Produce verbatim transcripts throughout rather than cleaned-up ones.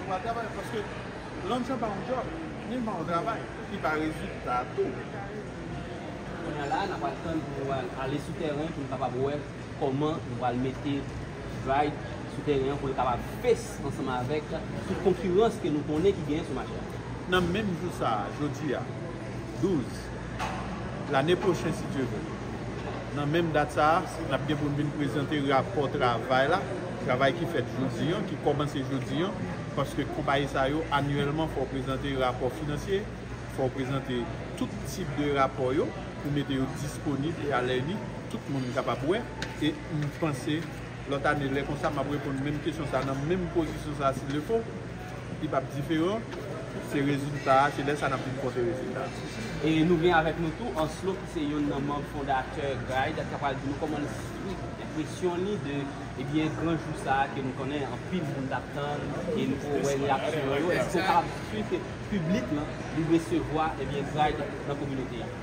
Pa travay, paske lè yon jan pa yon djòb, ni pa yon travay, ki pa rezilta tou. Kounye a la, n ap atann pou nou al- ale sou tèren pou nou kapab wè kòman nou pral mete Gride sou teren an pou l kapab fes ansanm avèk tout konkirans ke nou konnen ki genyen sou mache a. Nan menm jou sa a, jodi a, douz, lane pwochen, si Dye vle, nan menm dat sa a, n ap gen pou n vin prezante rapò travay la, travay ki fèt jodi an, ki kòmanse jodi an, paske konpayi sa yo, anyèlman, fò w prezante rapò finansye, fò w prezante tout tip de rapò yo pou mete yo disponib e alèni tout moun kapab wè. E m panse lòt ane, lè konsa, m ap reponn menm kesyon sa nan menm pozisyon sa, si le fo, li p ap diferan. Se rezilta a, se lè sa n ap vin pote rezilta. E nou gen avèk nou tou Anselot, ki se youn nan manm fondatè Gride, k ap pral di nou kòman l swiv enpresyon li de, ebyen, gran jou sa a ke nou konnen anpil moun t ap tann, e nou pral wè reyaksyon yo. Èske w kapab swiv piblik lan li resevwa, ebyen, Gride nan kominote a?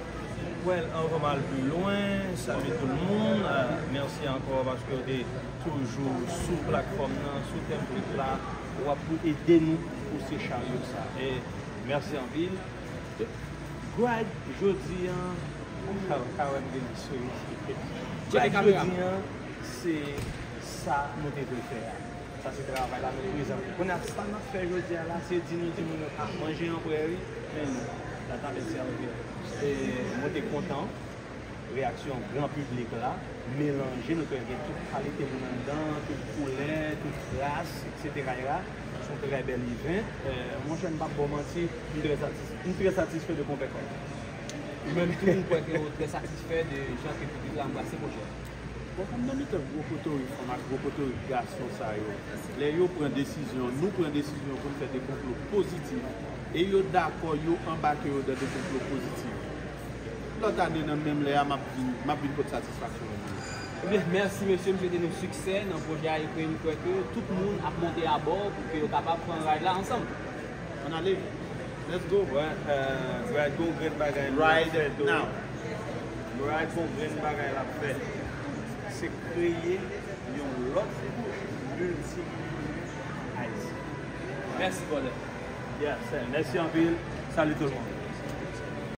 Well, anvan m al pi lwen, salut tout le monde. Euh, mèsi ankò paske w te toujou sou platfòm nan, sou tèm trip la, w ap pou ede nou pouse charyo sa. E mèsi anpil. Gride, jodi an, ou ka, ka wè m gen souri. Gride, jodi an, se sa nou te vle fè a. Sa se travay la nou prezante. Kounye a, sa n ap fè jodi a la, se di nou di moun yo, ah, manje an prè wi, men la table est servie. E mwen te kontan reyaksyon gran piblik la, melanje, nou te wè gen tout kalite moun anndan, tout koulè, tout ras, et cetera. Se yon trè bèl event. Euh, monchè, m p ap ba w manti, m trè satis-, m trè satisfè de konpè kòb. Ou menm tou, m kwè ke w trè satisfè de jan ke piblik la anbrase pwojè a. Bon, kòm nan mitan gwo potorik fanm ak gwo potorik gason sa yo, lè yo pran desizyon, nou pran desizyon pou n fè de konplo pozitif, e yo dakò, yo anbake yo dan de konplo pozitif. Lòt ane nan menm lè a, m ap vin, m ap vin pot satisfaksyon an pou yo. Ebyen, mèsi mesye, m swete nou siksè nan pwojè a, epi m kwè ke tout moun ap monte abò pou ke yo kapab pran ride la ansanm. Ann ale. Let's go. Wè, euh, Gride gon grenn bagay l ap Right fè tou. Now. Gride gon grenn bagay l ap fè. Se kreye yon lòt miltimilyonnen Ayiti. Mèsi, brother. Yes, sir. Mèsi anpil. Salut tout le monde.